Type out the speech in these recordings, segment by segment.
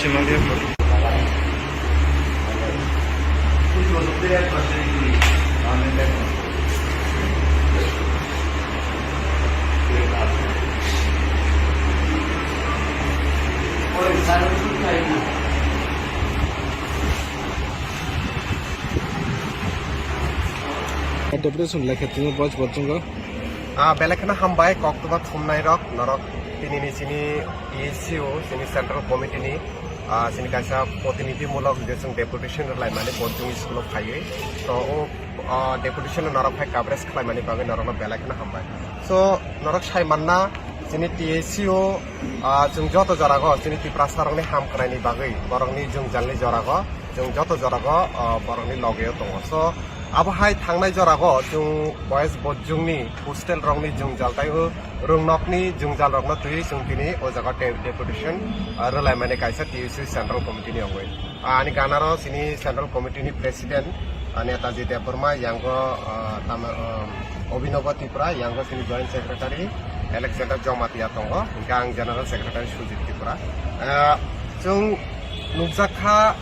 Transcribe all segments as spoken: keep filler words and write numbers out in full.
Deputation lekha tini boys borjwngo. Ah, belai kheno hambai, koktwma thumnai rok, norok tini ni chini T S C O, chini Central Committee ni, ah, chini kaisa protinidhi mulok je chwng deputation rwlai mani borjwng school o phaiwi. So, o, ah, deputation no norok phai coverage khlai mani bagwi norok no belai kheno hambai. So, norok sai manna, chini T S C O, ah, chwng joto jorago chini Tiprasa rokni hamkrai ni bagwi, borokni jwngjal ni jorago, chwng joto jorago, ah, borokni loge o tongo. So, abo hai thangnai jorago chwng boys borjwng ni hostel rokni jwngjal tei o rwngnokni jwngjal rokno twiwi chwng tini o jaga de-, deputation, ah, rwlai mani kaisa T S C O Central Committee ni wngwi. Ah, ani ganaro chini Central Committee ni President, ah, Netaji Debbarma, yango, ah, tama-, ah, Abhinava Tripura, yango chini Joint Secretary Alexander Jamatia tongo, hingke ang General Secretary Sujit Tripura. Ah, chwng nukjakha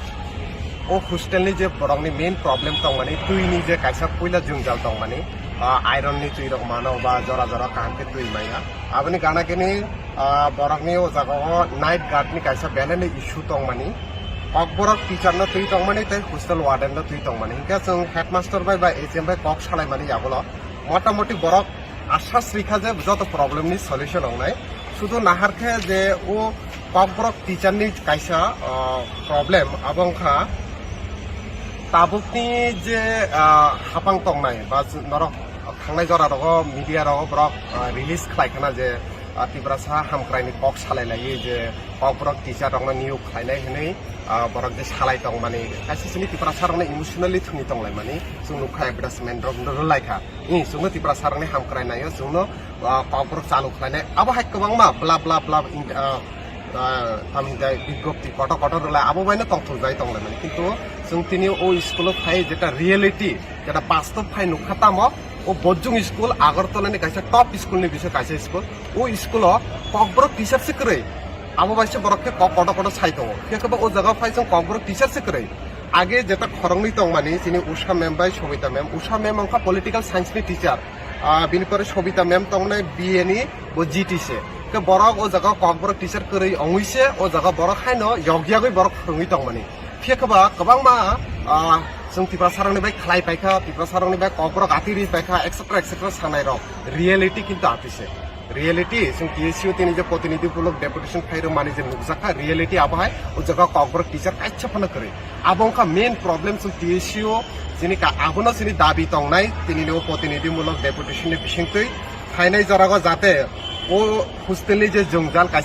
o hostel ni je borokni main problem tongmani, twi ni je kaisa puila jwngjal tongmani, ah, iron ni twi rok mano ba jora jora kaham khe twi maya. Aboni gana gini, ah, borokni o jaga o night guard ni kaisa belai ni issue tongmani. Kokborok teacher no twi tongmani tei hostel warden no twi tongmani. Hingke chwng headmaster bai ba H M bai kok salai mani yagulo. Motamoti borok asas rikha je joto problem ni solution wngnai. Sudu nahar khe je o Kokborok teacher ni kaisa, ah, problem abo wngkha tabukni je, ah, hapang tongnai ba norok thangnai jora rogo media rogo borok, ah, release khlai khna je, ah, Tiprasa hamkrai ni kok salai laiwi je Kokborok teacher rokno niyok khlainai hinwi, ah, borok je salai tongmani kaisa sini Tiprasa rokno emotionally thwngwi tonglaimani chwng nukha advertisement rok rwlai kha. Ih, chwngno Tiprasa rokni hamkrai naio, chwngno, ah, kokborok chalu khlainai. Abo hai kwbangma bla bla bla in, ah, ah, tamni jai bigjopti kotor kotor rwlai abo baino tongthok jai tonglaimani. Kintu chwng tini o school o phai jeta reality, jeta bastob phai nukha tamo, o Bojjung school Agartala ni kaisa top school ni bising kaisa school. O school o kokborok teacher se kwrwi. Abo bai se borok khe kok kotor kotor sai tongo. Phiya khe ba o jaga phai chwng kokborok teacher se kwrwi. Age jeta khoroknwi tongmani chini Usha ma'am bai Sobita ma'am. Usha ma'am wngkha political science ni teacher. Ah, bini pore Sobita ma'am tongnai B A ni, bo G T se. Khe borok o jaga kokborok teacher kwrwi ongwi se o jaga borok haino yog yagwi borok phwrwngwi tongmani. Phiya khe ba kwbangma, ah, chwng Tiprasa rokni bai khlai paikha, Tiprasa rokni bai kokborok atwi ri paikha, et cetera et cetera sanai rok. Reality kintu atwi se. Reality, chwng T S C O tini je protinidhi mulok deputation phai rwmani je nukjakha, reality abo hai o jaga kokborok teacher kaisa phano kwrwi. Abo wngkha main problem chwng T S C O chini ka, abono chini dabi tongnai, tini ni o protinidhi mulok deputation ni bisingtwi phainai jorago jate o hostel ni je jwngjal kaisa